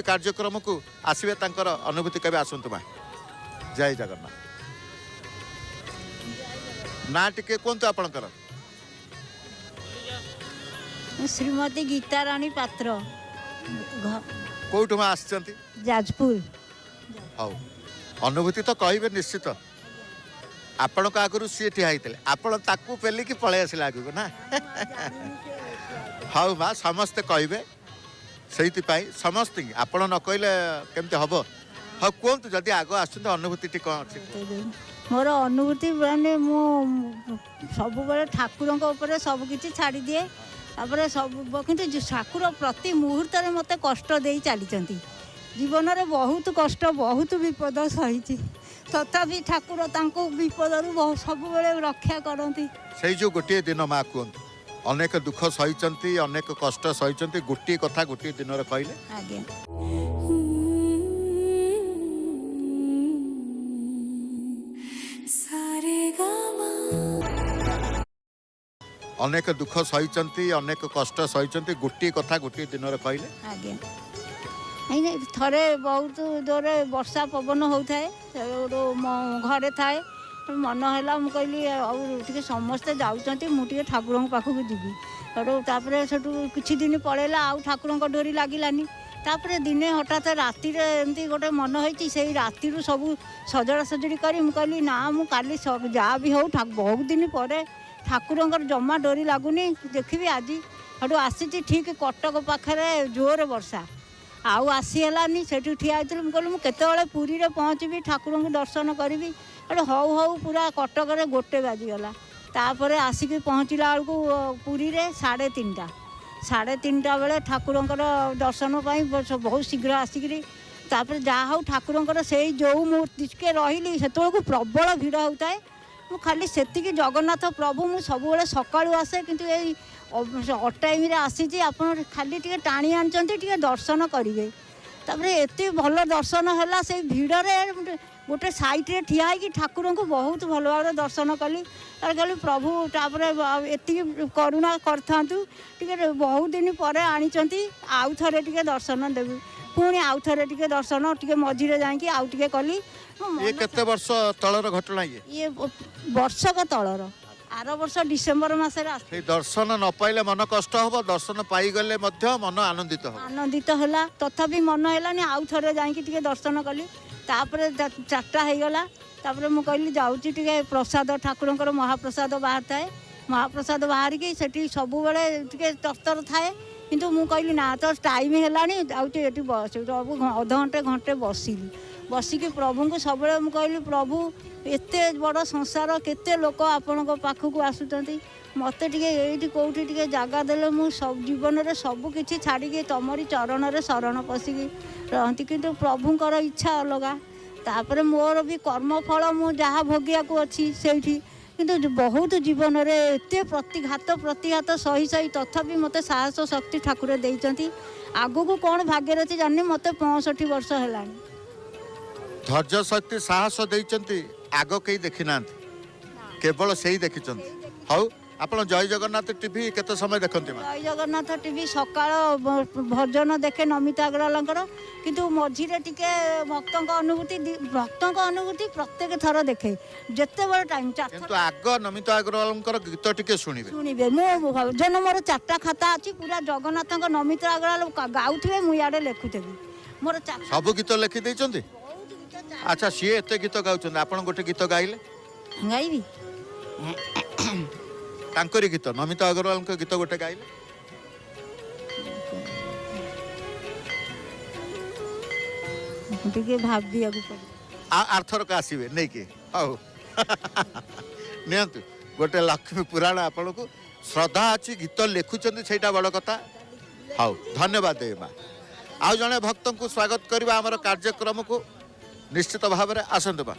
କାର୍ଯ୍ୟକ୍ରମକୁ ଆସିବେ, ତାଙ୍କର ଅନୁଭୂତି କେବେ। ଆସନ୍ତୁ ମା, ଜୟ ଜଗନ୍ନାଥ। ନା ଟିକେ କୁହନ୍ତୁ ଆପଣଙ୍କର। ଶ୍ରୀମତୀ ଗୀତାରାଣୀ ପାତ୍ର। କୋଉଠୁ ମା ଆସିଛନ୍ତି? ଯାଜପୁର। ହଉ, ଅନୁଭୂତି ତ କହିବେ ନିଶ୍ଚିତ। ଆପଣଙ୍କ ଆଗରୁ ସିଏ ଠିଆ ହେଇଥିଲେ, ଆପଣ ତାକୁ ପେଲିକି ପଳେଇ ଆସିଲେ ଆଗକୁ ନା? ହଉ ମା, ସମସ୍ତେ କହିବେ, ସେଇଥିପାଇଁ ସମସ୍ତଙ୍କୁ ଆପଣ ନ କହିଲେ କେମିତି ହବ? ହଉ କୁହନ୍ତୁ, ଯଦି ଆଗ ଆସୁଛନ୍ତି ଅନୁଭୂତିଟି କ'ଣ ଅଛି କୁହନ୍ତୁ। ମୋର ଅନୁଭୂତି ମାନେ ମୁଁ ସବୁବେଳେ ଠାକୁରଙ୍କ ଉପରେ ସବୁକିଛି ଛାଡ଼ିଦିଏ। ତାପରେ ସବୁ କିନ୍ତୁ ଠାକୁର ପ୍ରତି ମୁହୂର୍ତ୍ତରେ ମୋତେ କଷ୍ଟ ଦେଇ ଚାଲିଛନ୍ତି। ଜୀବନରେ ବହୁତ କଷ୍ଟ, ବହୁତ ବିପଦ ସହିଛି, ତଥାପି ଠାକୁର ତାଙ୍କୁ ବିପଦରୁ ସବୁବେଳେ ରକ୍ଷା କରନ୍ତି। ସେଇ ଯୋଉ ଗୋଟିଏ ଦିନ ମା କୁହନ୍ତୁ, ଅନେକ ଦୁଃଖ ସହିଛନ୍ତି, ଅନେକ କଷ୍ଟ ସହିଛନ୍ତି, ଗୋଟିଏ କଥା ଗୋଟିଏ ଦିନରେ କହିଲେ। ଆଜ୍ଞା। ଅନେକ ଦୁଃଖ ସହିଛନ୍ତି, ଅନେକ କଷ୍ଟ ସହିଛନ୍ତି, ଗୋଟିଏ କଥା ଗୋଟିଏ ଦିନରେ କହିଲେ। ଆଜ୍ଞା। ନାଇଁ ନାଇଁ, ଥରେ ବହୁତ ଜୋରେ ବର୍ଷା ପବନ ହେଉଥାଏ, ସେଠୁ ଘରେ ଥାଏ, ମନ ହେଲା ମୁଁ କହିଲି ଆଉ ଟିକେ ସମସ୍ତେ ଯାଉଛନ୍ତି, ମୁଁ ଟିକେ ଠାକୁରଙ୍କ ପାଖକୁ ଯିବି। ସେଠୁ ତାପରେ ସେଠୁ କିଛି ଦିନ ପଳେଇଲା, ଆଉ ଠାକୁରଙ୍କ ଡୋରି ଲାଗିଲାନି। ତାପରେ ଦିନେ ହଠାତ୍ ରାତିରେ ଏମିତି ଗୋଟେ ମନ ହେଇଛି, ସେଇ ରାତିରୁ ସବୁ ସଜଡ଼ା ସଜଡ଼ି କରି ମୁଁ କହିଲି ନା, ମୁଁ କାଲି ଯାହା ବି ହଉ ବହୁତ ଦିନ ପରେ ଠାକୁରଙ୍କର ଜମା ଡୋରି ଲାଗୁନି, ଦେଖିବି ଆଜି। ସେଠୁ ଆସିଛି, ଠିକ୍ କଟକ ପାଖରେ ଜୋରେ ବର୍ଷା, ଆଉ ଆସି ହେଲାନି। ସେଠୁ ଠିଆ ହେଇଥିଲୁ, ମୁଁ କହିଲି ମୁଁ କେତେବେଳେ ପୁରୀରେ ପହଞ୍ଚିବି, ଠାକୁରଙ୍କୁ ଦର୍ଶନ କରିବି। ସେଠୁ ହଉ ହଉ ପୁରା କଟକରେ 1 ବାଜିଗଲା। ତାପରେ ଆସିକି ପହଞ୍ଚିଲା ବେଳକୁ ପୁରୀରେ 3:30, 3:30 ବେଳେ ଠାକୁରଙ୍କର ଦର୍ଶନ ପାଇଁ ବହୁତ ଶୀଘ୍ର ଆସିକିରି ତାପରେ ଯାହା ହଉ ଠାକୁରଙ୍କର ସେଇ ଯେଉଁ ମୁଁ ଟିକେ ରହିଲି, ସେତେବେଳକୁ ପ୍ରବଳ ଭିଡ଼ ହେଉଥାଏ। ମୁଁ ଖାଲି ସେତିକି ଜଗନ୍ନାଥ ପ୍ରଭୁ, ମୁଁ ସବୁବେଳେ ସକାଳୁ ଆସେ, କିନ୍ତୁ ଏଇ ଅଟାଇମ୍ରେ ଆସିଛି, ଆପଣ ଖାଲି ଟିକେ ଟାଣି ଆଣିଛନ୍ତି, ଟିକେ ଦର୍ଶନ କରିବେ। ତାପରେ ଏତେ ଭଲ ଦର୍ଶନ ହେଲା, ସେଇ ଭିଡ଼ରେ ଗୋଟେ ସାଇଡ଼୍ରେ ଠିଆ ହେଇକି ଠାକୁରଙ୍କୁ ବହୁତ ଭଲ ଭାବରେ ଦର୍ଶନ କଲି। ତାପରେ କହିଲି ପ୍ରଭୁ, ତାପରେ ଏତିକି କରୁଣା କରିଥାନ୍ତୁ, ଟିକେ ବହୁତ ଦିନ ପରେ ଆଣିଛନ୍ତି, ଆଉ ଥରେ ଟିକେ ଦର୍ଶନ ଦେବି। ପୁଣି ଆଉ ଥରେ ଟିକେ ଦର୍ଶନ ଟିକେ ମଝିରେ ଯାଇକି ଆଉ ଟିକେ କଲି। ମୋ ଇଏ ମନ କେତେ ବର୍ଷ ତଳର ଘଟଣା ଇଏ? ଇଏ ବର୍ଷକ ତଳର, ଆର ବର୍ଷ ଡିସେମ୍ବର ମାସରେ ଆସି। ସେଇ ଦର୍ଶନ ନ ପାଇଲେ ମନ କଷ୍ଟ ହବ, ଦର୍ଶନ ପାଇଗଲେ ମଧ୍ୟ ମନ ଆନନ୍ଦିତ ହବ। ଆନନ୍ଦିତ ହେଲା, ତଥାପି ମନ ହେଲାନି, ଆଉ ଥରେ ଯାଇକି ଟିକେ ଦର୍ଶନ କଲି। ତାପରେ 4ଟା ହେଇଗଲା। ତାପରେ ମୁଁ କହିଲି ଯାଉଛି ଟିକେ ପ୍ରସାଦ, ଠାକୁରଙ୍କର ମହାପ୍ରସାଦ ବାହାରିଥାଏ, ମହାପ୍ରସାଦ ବାହାରିକି ସେଠି ସବୁବେଳେ ଟିକେ ତରତର ଥାଏ, କିନ୍ତୁ ମୁଁ କହିଲି ନା ତ ଟାଇମ୍ ହେଲାଣି, ଯାଉଛି ଏଠି ବସି ସବୁ ଅଧଘଣ୍ଟେ ଘଣ୍ଟେ ବସିଲି। ବସିକି ପ୍ରଭୁଙ୍କୁ ସବୁବେଳେ ମୁଁ କହିଲି ପ୍ରଭୁ ଏତେ ବଡ଼ ସଂସାର, କେତେ ଲୋକ ଆପଣଙ୍କ ପାଖକୁ ଆସୁଛନ୍ତି, ମୋତେ ଟିକେ ଏଇଠି କେଉଁଠି ଟିକେ ଜାଗା ଦେଲେ ମୁଁ ସବୁ ଜୀବନରେ ସବୁ କିଛି ଛାଡ଼ିକି ତମରି ଚରଣରେ ଶରଣ ପଶିକି ରହନ୍ତି। କିନ୍ତୁ ପ୍ରଭୁଙ୍କର ଇଚ୍ଛା ଅଲଗା। ତାପରେ ମୋର ବି କର୍ମଫଳ ମୁଁ ଯାହା ଭୋଗିବାକୁ ଅଛି ସେଇଠି, କିନ୍ତୁ ବହୁତ ଜୀବନରେ ଏତେ ପ୍ରତିଘାତ ପ୍ରତିଘାତ ସହି ସହି ତଥାପି ମୋତେ ସାହସ ଶକ୍ତି ଠାକୁର ଦେଇଛନ୍ତି। ଆଗକୁ କ'ଣ ଭାଗ୍ୟରେ ଅଛି ଜାଣିନି, ମୋତେ 65 ବର୍ଷ ହେଲାଣି। ଧୈର୍ଯ୍ୟ ଶକ୍ତି ସାହସ ଦେଇଛନ୍ତି, ଆଗ କେହି ଦେଖିନାହାନ୍ତି, କେବଳ ସେଇ ଦେଖିଛନ୍ତି। ହଉ, ଆପଣ ଜୟ ଜଗନ୍ନାଥ ଟିଭି କେତେ ସମୟ ଦେଖନ୍ତି ମା? ଜୟ ଜଗନ୍ନାଥ ଟିଭି ସକାଳ ଭଜନ ଦେଖେ ନମିତା ଅଗ୍ରୱାଲଙ୍କର, କିନ୍ତୁ ମଝିରେ ଟିକେ ଭକ୍ତଙ୍କ ଅନୁଭୂତି ଭକ୍ତଙ୍କ ଅନୁଭୂତି ପ୍ରତ୍ୟେକ ଥର ଦେଖେ ଯେତେବେଳେ ଟାଇମ୍ ଚାରି କିନ୍ତୁ ଆଗ ନମିତା ଅଗ୍ରୱାଲଙ୍କର ଗୀତ ଟିକେ ଶୁଣିବେ। ଶୁଣିବେ। ମୁଁ ଭଜନ ମୋର 4ଟା ଖାତା ଅଛି, ପୁରା ଜଗନ୍ନାଥଙ୍କ ନମିତା ଅଗ୍ରୱାଲ ଗାଉଥିବେ, ମୁଁ ଇଆଡ଼େ ଲେଖୁଥିବି। ମୋର ସବୁ ଗୀତ ଲେଖି ଦେଇଛନ୍ତି? ବହୁତ ଗୀତ ଆଚ୍ଛା, ସିଏ ଏତେ ଗୀତ ଗାଉଛନ୍ତି, ଆପଣ ଗୋଟେ ଗୀତ ଗାଇଲେ? ଗାଇବି। ତାଙ୍କରି ଗୀତ, ନମିତା ଅଗ୍ରୱାଲଙ୍କ ଗୀତ ଗୋଟେ ଗାଇଲେ। ଟିକେ ଭାବିବାକୁ ପଡ଼ିବ। ଆରଥରକ ଆସିବେ ନେଇକି। ହଉ ନିଅନ୍ତୁ ଗୋଟେ ଲକ୍ଷ୍ମୀ ପୁରାଣ। ଆପଣଙ୍କୁ ଶ୍ରଦ୍ଧା ଅଛି, ଗୀତ ଲେଖୁଛନ୍ତି, ସେଇଟା ବଡ଼ କଥା। ହଉ, ଧନ୍ୟବାଦ ଦେବି ମା। ଆଉ ଜଣେ ଭକ୍ତଙ୍କୁ ସ୍ୱାଗତ କରିବା ଆମର କାର୍ଯ୍ୟକ୍ରମକୁ ନିଶ୍ଚିତ ଭାବରେ। ଆସନ୍ତୁ ମା।